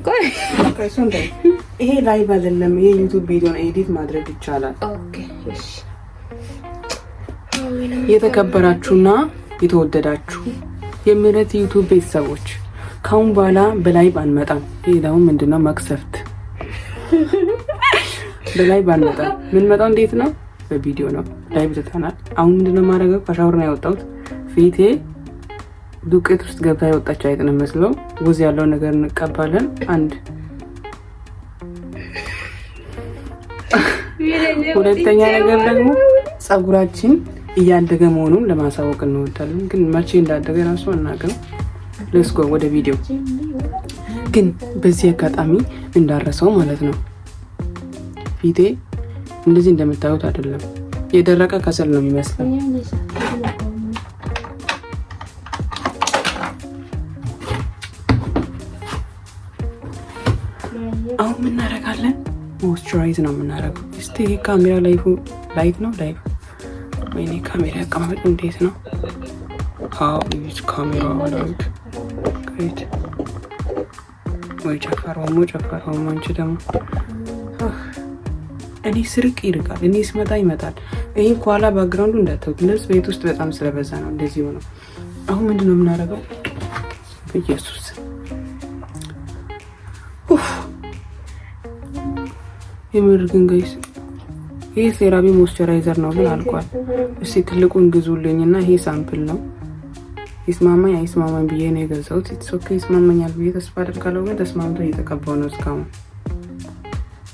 ቆይ። ይሄ live አይደለም፣ ይሄ YouTube ቪዲዮ ነው። Edit ማድረግ ይቻላል። Okay፣ እሺ። የተከበራችሁና የተወደዳችሁ የምህረት YouTube ቤተሰቦች፣ ካሁን በኋላ በ live አንመጣም። ይሄ ደግሞ ምንድነው መቅሰፍት? በ live አንመጣም። የምንመጣው እንዴት ነው? በቪዲዮ ነው። Live ትተናል። አሁን ምንድነው የማደርገው? ከሻወር ነው የወጣሁት። ፊቴ ዱቄት ውስጥ ገብታ የወጣች አይጥ ነው መስለው። ውዝ ያለው ነገር እንቀባለን። አንድ ሁለተኛ ነገር ደግሞ ፀጉራችን እያደገ መሆኑን ለማሳወቅ እንወዳለን፣ ግን መቼ እንዳደገ ራሱ አናውቅም። Let's go ወደ ቪዲዮ። ግን በዚህ አጋጣሚ እንዳረሰው ማለት ነው፣ ፊቴ እንደዚህ እንደምታዩት አይደለም፣ የደረቀ ከሰል ነው የሚመስለው። አሁን ምን እናደርጋለን? Moisturize ነው የምናደርገው። እስቲ ይሄ ካሜራ light ነው live። ወይኔ ካሜራ አቀማመጥ እንዴት ነው? How is camera light? Great። ወይ ጨፈረውሞ ጨፈረውሞ። አንቺ ደግሞ እኔ ስርቅ ይርቃል፣ እኔ ስመጣ ይመጣል። ይህ ከኋላ background ኡ እንዳታዩት፣ ልብስ ቤት ውስጥ በጣም ስለበዛ ነው እንደዚህ ሆነው። አሁን ምንድን ነው የምናደርገው? በኢየሱስ፣ የምር ግን guys ይሄ CeraVe moisturizer ነው ግን አልቋል። እስቲ ትልቁን ግዙልኝ እና ይሄ sample ነው። ይስማማኝ አይስማማኝ ብዬ ነው የገዛሁት። It's okay፣ ይስማማኛል ብዬ ተስፋ አደርጋለሁ። ግን ተስማምቶ እየተቀባው ነው እስካሁን።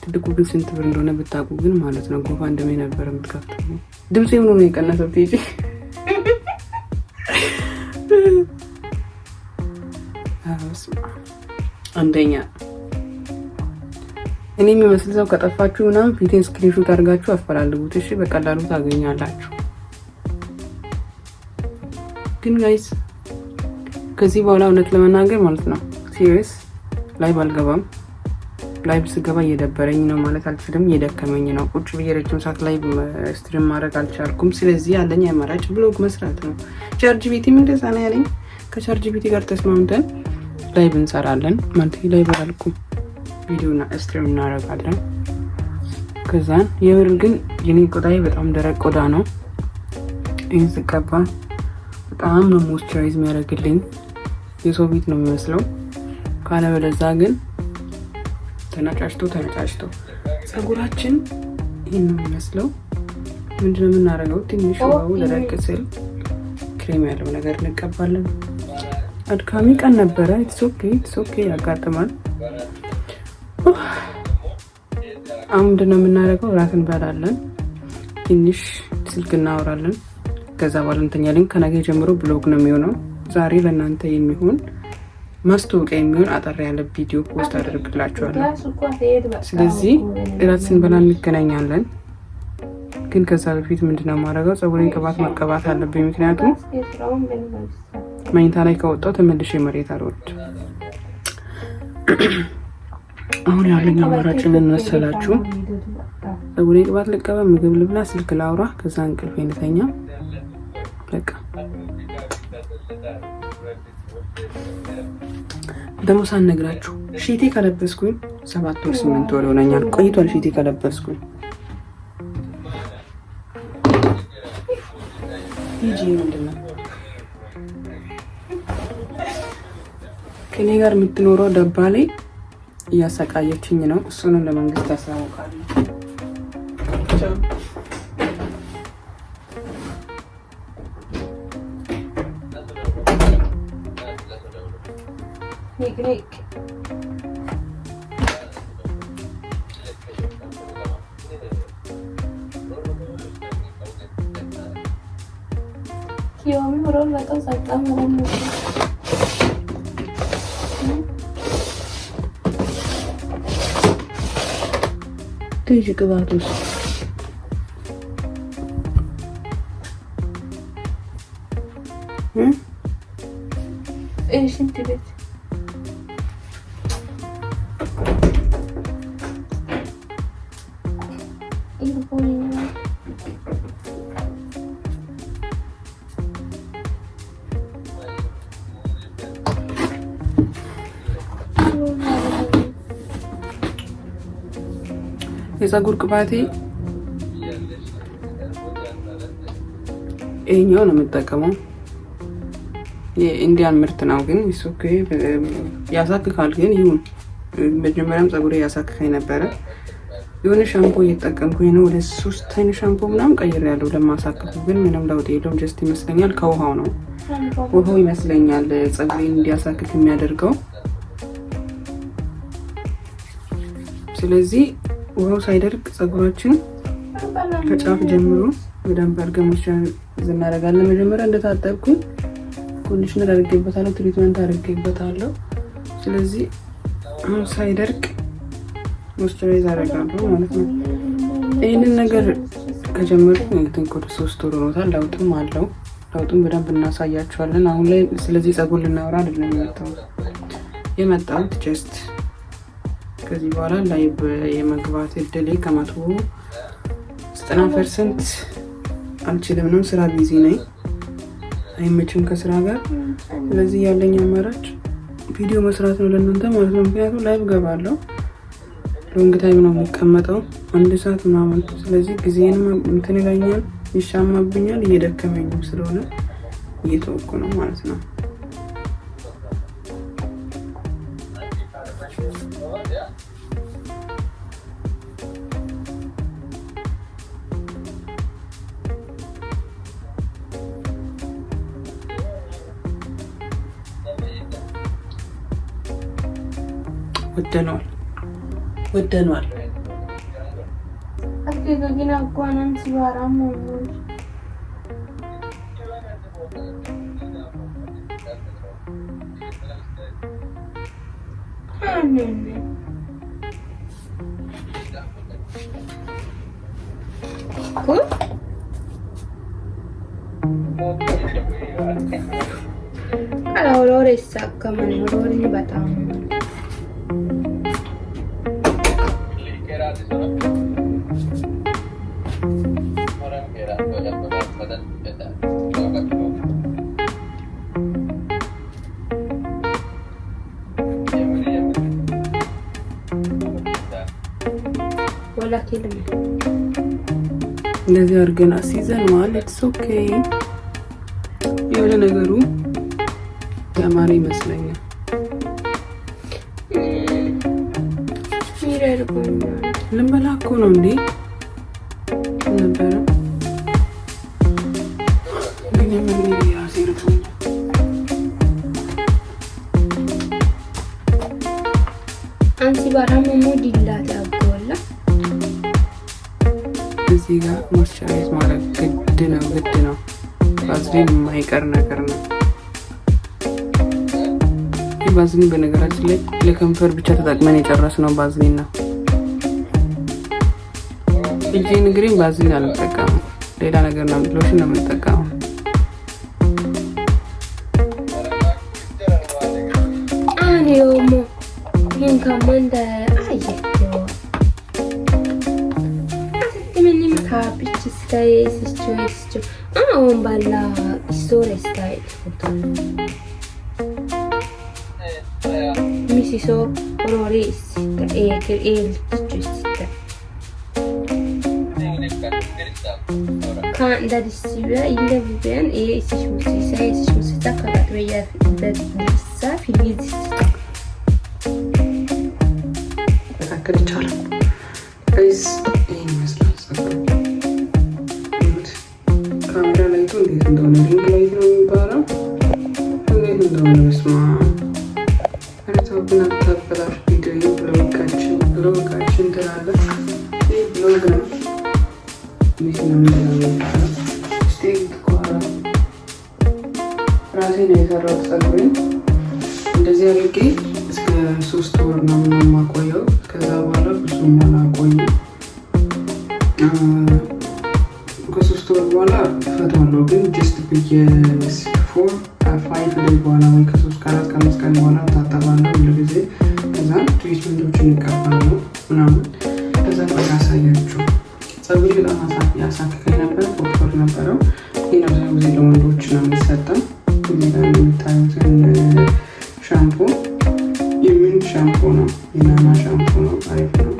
ትልቁ ግን ስንት ብር እንደሆነ ብታውቁ ግን ማለት ነው ጎፋ እንደሜ ነበር የምትከፍተው። ድምፅ ሆኖ ነው የቀነሰው። ቴጂ አንደኛ እኔ የሚመስል ሰው ከጠፋችሁ ምናምን ፊቴን screenshot አድርጋችሁ አፈላልጉት። እሺ፣ በቀላሉ ታገኛላችሁ። ግን guys ከዚህ በኋላ እውነት ለመናገር ማለት ነው serious live አልገባም። Live ስገባ እየደበረኝ ነው ማለት አልችልም፣ እየደከመኝ ነው። ቁጭ ብዬ ረጅም ሰዓት live stream ማድረግ አልቻልኩም። ስለዚህ ያለኝ አማራጭ vlog መስራት ነው። ChatGPT ም እንደዛ ነው ያለኝ። ከ ChatGPT ጋር ተስማምተን live እንሰራለን ማለት live አላልኩም፣ ቪዲዮና stream እናደርጋለን። ከዛን የምር ግን የኔ ቆዳዬ በጣም ደረቅ ቆዳ ነው። ይህን ስቀባ በጣም ነው moisturize የሚያደርግልኝ። የሰው ፊት ነው የሚመስለው። ካለበለዛ ግን ተነጫጭቶ ተነጫጭቶ ፀጉራችን ይህን ነው የሚመስለው። ምንድነው የምናደርገው? ትንሽ ውሃው ደረቅ ስል ክሬም ያለው ነገር እንቀባለን። አድካሚ ቀን ነበረ። It's okay, it's okay፣ ያጋጥማል። አሁን ምንድነው የምናደርገው? እራት እንበላለን፣ ትንሽ ስልክ እናወራለን። ከዛ በኋላ እንተኛለን። ከነገ ጀምሮ vlog ነው የሚሆነው። ዛሬ ለእናንተ የሚሆን ማስታወቂያ የሚሆን አጠር ያለ ቪዲዮ post አደርግላችኋለሁ። ስለዚህ እራት ስንበላ እንገናኛለን። ግን ከዛ በፊት ምንድነው የማደርገው? ፀጉሬን ቅባት መቀባት አለብኝ። ምክንያቱም መኝታ ላይ ከወጣው ተመልሼ መሬት አልወርድም። አሁን ያለኝ አማራጭ ምን መሰላችሁ? ፀጉሬን ቅባት ልቀባ፣ ምግብ ልብላ፣ ስልክ ላውራ፣ ከዛ እንቅልፌን ልተኛ። በቃ ደግሞ ሳልነግራችሁ ሺቲ ከለበስኩኝ 7 ወር 8 ወር ይሆነኛል። ቆይቷል ሺቲ ከለበስኩኝ። ሂጂ፣ ምንድን ነው ከኔ ጋር የምትኖረው ደባሌ እያሰቃየችኝ ነው። እሱንም ለመንግስት ያሳውቃለሁ። Nick. በጣም በጣም ትንሽ ቅባት ውስጥ ሽንት ቤት የፀጉር ቅባቴ ይሄኛው ነው የምጠቀመው። የ Indian ምርት ነው፣ ግን okay ያሳክካል። ግን ይሁን፣ መጀመሪያም ፀጉሬ ያሳክካኝ ነበረ። የሆነ ሻምፖ እየተጠቀምኩኝ ነው። ወደ ሶስት አይነት ሻምፖ ምናምን ቀይሬያለሁ ለማሳከኩ፣ ግን ምንም ለውጥ የለውም። Just ይመስለኛል ከውሃው ነው፣ ውሃው ይመስለኛል ፀጉሬን እንዲያሳክክ የሚያደርገው። ስለዚህ ውሃው ሳይደርቅ ፀጉራችን ከጫፍ ጀምሮ በደንብ አድርገን moisturize እናደርጋለን። መጀመሪያ እንደታጠብኩኝ conditioner አድርጌበታለሁ፣ treatment አድርጌበታለሁ። ስለዚህ አሁን ሳይደርቅ moisturize አደርጋለሁ ማለት ነው። ይህንን ነገር ከጀመርኩ እንትን ወደ 3 ወር ሆኖታል። ለውጥም አለው። ለውጡን በደንብ እናሳያችኋለን። አሁን ላይ ስለዚህ ፀጉር ልናወራ አይደለም የመጣሁት፣ just ከዚህ በኋላ live የመግባት እድሌ ከ190% አልችልም ነው። ስራ busy ነኝ፣ አይመችም ከስራ ጋር። ስለዚህ ያለኝ አማራጭ ቪዲዮ መስራት ነው ለእናንተ ማለት ነው። ምክንያቱም live ገባለሁ፣ long time ነው የሚቀመጠው፣ አንድ ሰዓት ምናምን። ስለዚህ ጊዜንም እንትን ይለኛል፣ ይሻማብኛል። እየደከመኝም ስለሆነ እየተወኩ ነው ማለት ነው። ወደነዋል ወደነዋል። Ginagawa si mo. Cool? Olores ni በጣም እንደዚህ አድርገን አስይዘነዋል። It's okay። የሆነ ነገሩ ያማረ ይመስለኛል። ልንበላ እኮ ነው እንዴ ነበረ፣ ግን የምር ራሴ ርቦኛል። አንሲ ባራሙ ዲላት ያጎላ እዚህ ጋር moisturize ማድረግ ግድ ነው፣ ግድ ነው። ቫዝሊን የማይቀር ነገር ነው። ይህ ቫዝሊን በነገራችን ላይ ለከንፈር ብቻ ተጠቅመን የጨረስነው ቫዝሊን ነው። እጄን እግሬን ቫዝሊን አልጠቀምም፣ ሌላ ነገር ነው፣ ሎሽን ነው የምጠቀመው። አኔሞ ይንከመንደ አየው ምንም ታብች አሁን ባላ ስቶሬ ሚሲሶ ሮሪ ኤልትቹ ካንዳዲሲቢያ ኢንደቪቢያን ኤሲሽሙሲሳ ኤሲሽሙሲሳ ከጋጥበያ በሳ ፊሊዝ መካከል ይቻላል። Guys፣ ይህን ይመስላል ፀጉሩ። ካሜራ light ኡ እንዴት እንደሆነ፣ ring light ነው የሚባለው፣ እንዴት እንደሆነ በስመ አብ። ኧረ ተው ግን አታበላሽ ቪዲዮ። Vlog ኣችን vlog ኣችን ትላለህ። ይህ vlog ነው። እንዴት ነው፣ ምንድን ነው የሚባለው? እስቲ ከኋላ ራሴ ነው የሰራሁት ፀጉሬን እንደዚህ አድርጌ። እስከ 3 ወር ነው የማቆየው። ከዛ በኋላ ብዙም አላቆይም። ከ3 ወር በኋላ እፈታዋለሁ፣ ግን just በየ 4-5 day በኋላ ወይ ከ3 ከ4 ከ5 ቀን በኋላ ታጠባለሁ ሁሉ ጊዜ። ከዛ treatment ኦችን እቀባለሁ ምናምን። ከዛ ቆይ አሳያችሁ። ፀጉሬ በጣም ያሳክከኝ ነበር፣ ፎርፎር ነበረው። ይህ አብዛኛው ጊዜ ለወንዶች ነው የሚሰጠው። እዚህ ጋር የምታዩትን ሻምፖ የምን ሻምፖ ነው? የናና ሻምፖ ነው። አሪፍ ነው።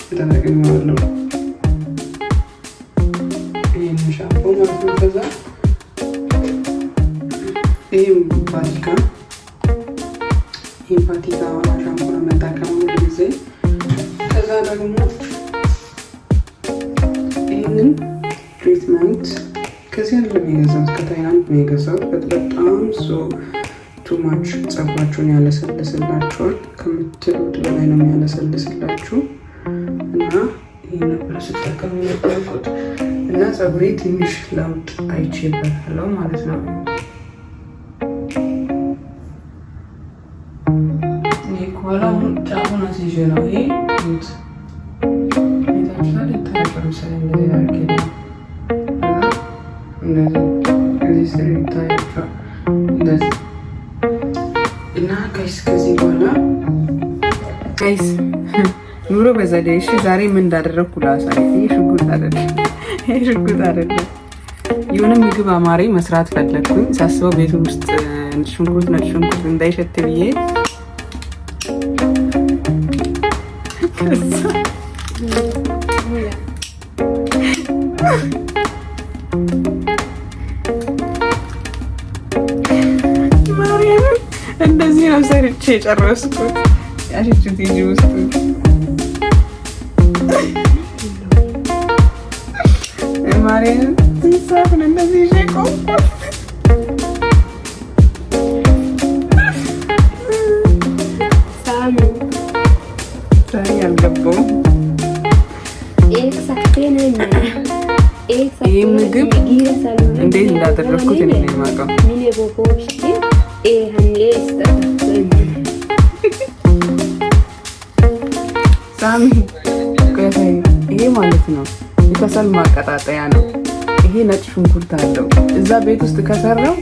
በጣም ተጠቅሜዋለሁ። ይህን ሻምፖ ማለት ነው። ከዛ ይህም ቫቲካ ይህም ቫቲካ ሻምፖ ነው የምጠቀመው ሁል ጊዜ። ከዛ ደግሞ ይህንን treatment ከዚህ አይደለም የገዛሁት፣ ከታይላንድ ነው የገዛሁት። በጣም so too much ጸጉራችሁን ያለሰልስላችኋል። ከምትሉት በላይ ነው የሚያለሰልስላችሁ እና ይህ ነበር ስጠቀም የነበርኩት እና ጸጉሬ ትንሽ ለውጥ አይቼበታለሁ ማለት ነው። ይሄ ከኋላውን ጫፉን አስይዤ ነው። ይሄ ት ይታችኋል። ይታያል መሰለኝ እንደዚህ አድርጌ ነው እንደዚህ እዚህ ስር ይታያቸዋል እንደዚህ እና guys ከዚህ በኋላ guys ኑሮ በዘዴ። እሺ ዛሬ ምን እንዳደረግኩ ላሳይ። ይሄ ሽጉጥ አይደለም፣ ይሄ ሽጉጥ አይደለም። የሆነ ምግብ አማረኝ መስራት ፈለግኩኝ። ሳስበው ቤቱ ውስጥ ሽንኩርት ነጭ ሽንኩርት እንዳይሸት ብዬ ማርያምን እንደዚህ ነው ሰርቼ የጨረስኩት። ያሽቹ ቲጂ ውስጥ ማርያምን ስንት ሰዓት ነው እንደዚህ ይዤ ቆምኩት? ሳሚ ዛሬ አልገባውም። ይህ ምግብ እንዴት እንዳደረግኩት እኔ ነኝ የማውቀው። ሳሚ ቆይ፣ ይሄ ማለት ነው የከሰል ማቀጣጠያ ነው። ይሄ ነጭ ሽንኩርት አለው። እዛ ቤት ውስጥ ከሰራው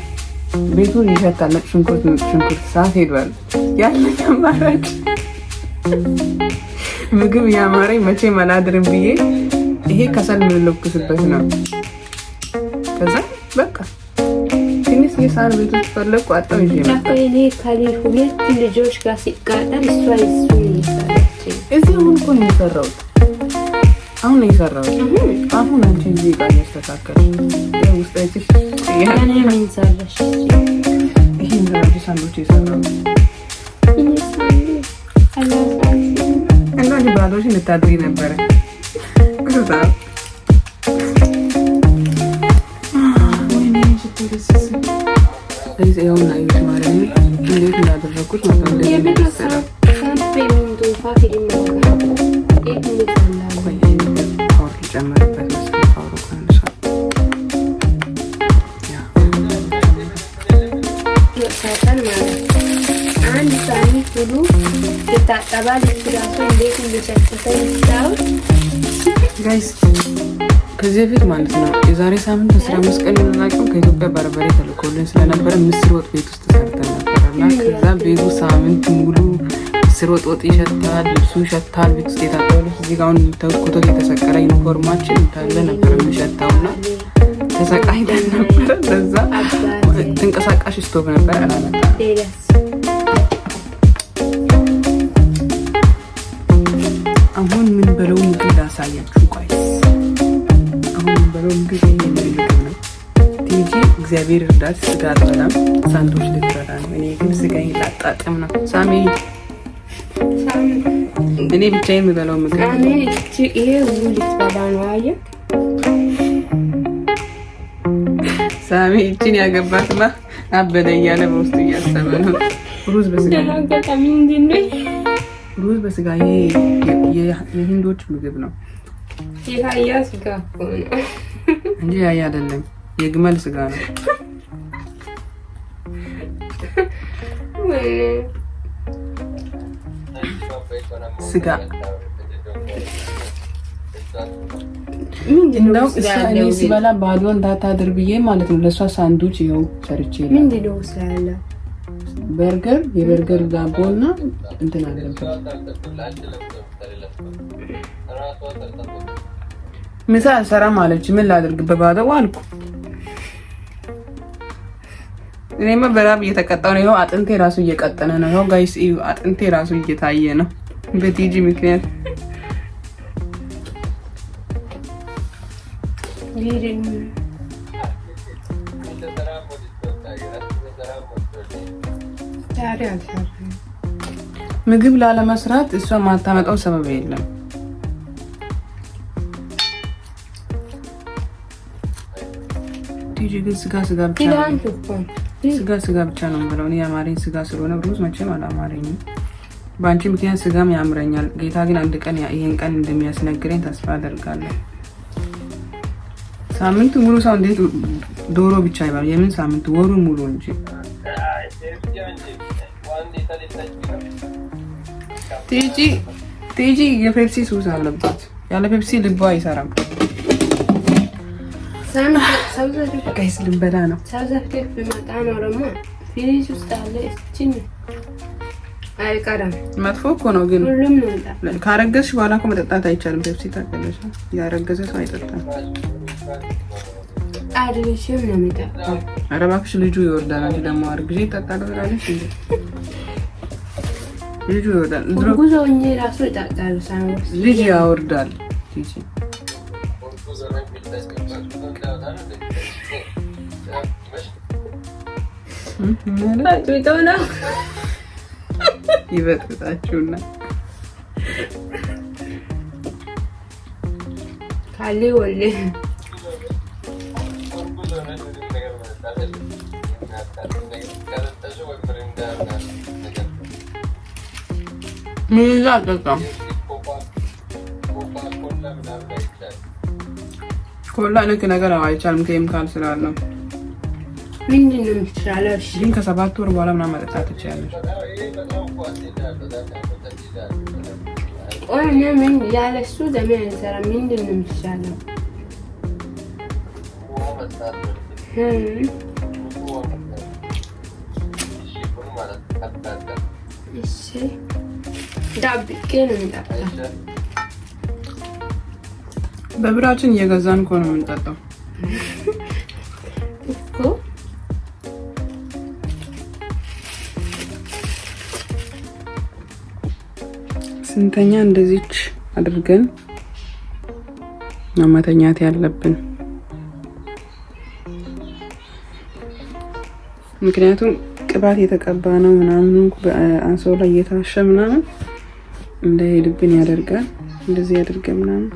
ቤቱን ይሸታል። ነጭ ሽንኩርት ነጭ ሽንኩርት ሰዓት ሄዷል። ያለኝ አማራጭ ምግብ ያማረኝ መቼ መላድርም ብዬ ይሄ ከሰል የምንለኩስበት ነው። ከዛ በቃ ትንሽ የሳህን ቤት ውስጥ ፈለግኩ አጣው ይዤ መጣሁ። እኔ ሁለት ልጆች ጋር ሲቃጠል እሷ እሱን እየሰራች እዚህ አሁን እኮ ነው የሰራሁት። አሁን ነው የሰራሁት። አሁን አንቺ እዚህ ጋር እያስተካከልሽ ውስጥ አይተሽ እኔ ምን ሰራሽ? ይሄ ነው ሳንዶች የሰራሁት። እኔ ሳንዱ አላሳዝንም። እንደው ባዶሽ ልታድሪ ነበረ። ከዛ ወይኔ ሽታው ደስ ሲል። እዚህ ያውና እዩት ማርያምን እንዴት እንዳደረኩት ማለት ነው። እንደዚህ ነው የመሰለው። ቆይ ይሄ ምግብ power ልጨምርበት መሰለኝ። power ኡ ቀንሷል። ያ አንድ ሳህኒ ሁሉ ይታጠባል። እሱ ራሱ እንዴት እንደሸተተኝ ስታውቅ Guys ከዚህ በፊት ማለት ነው የዛሬ ሳምንት 15 ቀን የምናውቀው ከኢትዮጵያ በርበሬ ተልኮልን ስለነበረ ምስር ወጥ ቤት ውስጥ ሰርተን ነበር እና ከዛ ቤቱ ሳምንት ሙሉ ምስር ወጥ ወጥ ይሸታል፣ ልብሱ ይሸታል። ቤት ውስጥ የታጠበ ልብስ እዚህ ጋር አሁን የምታዩት ኮተት የተሰቀለ ዩኒፎርማችን እንዳለ ነበር የሚሸታው እና ተሰቃይተን ነበረ። ለዛ ተንቀሳቃሽ ስቶቭ ነበር አላመጣም። ሌላስ አሁን ምን በለው ምግብ ላሳያችሁ guys። አሁን ምን በለው ምግብ ይሄ ምግብ ነው። ቲጂ እግዚአብሔር እርዳት ስጋ አልበላም፣ ሳንዶች ልትበላ ነው። እኔ ግን ስጋዬን ላጣጥም ነው። ሳሚ እኔ ብቻዬን የምበላው ምግብ እኔ እቺ ይሄ ሁሉ ልትበላ ነው አየህ። ሳሚ እቺን ያገባትማ አበደ እያለ በውስጡ እያሰበ ነው። ሩዝ በስጋ ደናገጠ። ምንድን ነው ሩዝ በስጋ ይሄ የህንዶች ምግብ ነው የአህያ ስጋ እኮ ነው። እንጂ ያያ አይደለም፣ የግመል ስጋ ነው። ወይኔ ስጋ ምንድን ነው እንደው ስጋ እሷ እኔ ያለው ግን? ስበላ ባዶ እንዳታድር ብዬ ማለት ነው ለእሷ ሳንዱች ይኸው ሰርቼ ምንድን ነው ስጋ ያለው? በርገር የበርገር ዳቦ እና እንትን አለበት። ምሳ አልሰራም አለች። ምን ላድርግ በባዶ አልኩ። እኔማ በራብ እየተቀጣሁ ነው። ይኸው አጥንቴ ራሱ እየቀጠነ ነው። ይኸው guys እዩ፣ አጥንቴ ራሱ እየታየ ነው በቲጂ ምክንያት። ዛሬ አልሰራም። ምግብ ላለመስራት እሷ ማታመጣው ሰበብ የለም። ቲጂ ግን ስጋ ስጋ ብቻ ነው ትላንት እኮ ስጋ ስጋ ብቻ ነው የምበላው። እኔ ያማረኝ ስጋ ስለሆነ ሩዝ መቼም አላማረኝም። በአንቺ ምክንያት ስጋም ያምረኛል። ጌታ ግን አንድ ቀን ይሄን ቀን እንደሚያስነግረኝ ተስፋ አደርጋለሁ። ሳምንቱ ሙሉ ሰው እንዴት ዶሮ ብቻ ይባላል? የምን ሳምንት? ወሩ ሙሉ እንጂ። ቲጂ ቲጂ የፔፕሲ ሱስ አለባት። ያለ ፔፕሲ ልቧ አይሰራም። ሳውዝ አፍሪካ Guys ልንበላ ነው። ሳውዝ አፍሪካ ብመጣ ነው ደግሞ ፍሪጅ ውስጥ አለ እችን አይቀርም። መጥፎ እኮ ነው ግን ሁሉም ነው የሚጠጣው። ካረገዝሽ በኋላ እኮ መጠጣት አይቻልም። ፔፕሲ ታውቂያለሽ? ያረገዘ ሰው አይጠጣም። አድርሽም ነው የሚጠጣው። ኧረ እባክሽ ልጁ ይወርዳል። አንቺ ደግሞ አርግዤ ይጠጣል ትላለች እንዴ? ልጁ ይወርዳል። ድሮ እርጉዝ ሆኜ ራሱ ይጠጣሉ ሳይወስድ ልጅ ያወርዳል። ቲጂ አጥብጠው ነው ይበጥጣችሁና ካሌ ወሌ ምን ይዛ አልጠጣም። ኮላ ልክ ነገር አይቻልም፣ ኬሚካል ስላለው። ምንድን ነው የሚሻለው? እሺ ግን ከ7 ወር በኋላ ምናምን መጠጣት ትችያለሽ። ቆይ እኔ ምን ያለ እሱ ደሜ አይሰራም። ምንድን ነው የሚሻለው? እሺ ዳብቄ ነው የሚጠጣው። በብራችን እየገዛን እኮ ነው የምንጠጣው። እኮ ስንተኛ እንደዚች አድርገን ነው መተኛት ያለብን። ምክንያቱም ቅባት የተቀባ ነው ምናምኑ በአንሶላ እየታሸ ምናምን እንዳይሄድብን ያደርጋል። እንደዚህ ያደርገ ምናምን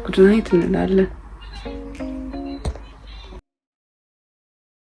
good night እንላለን።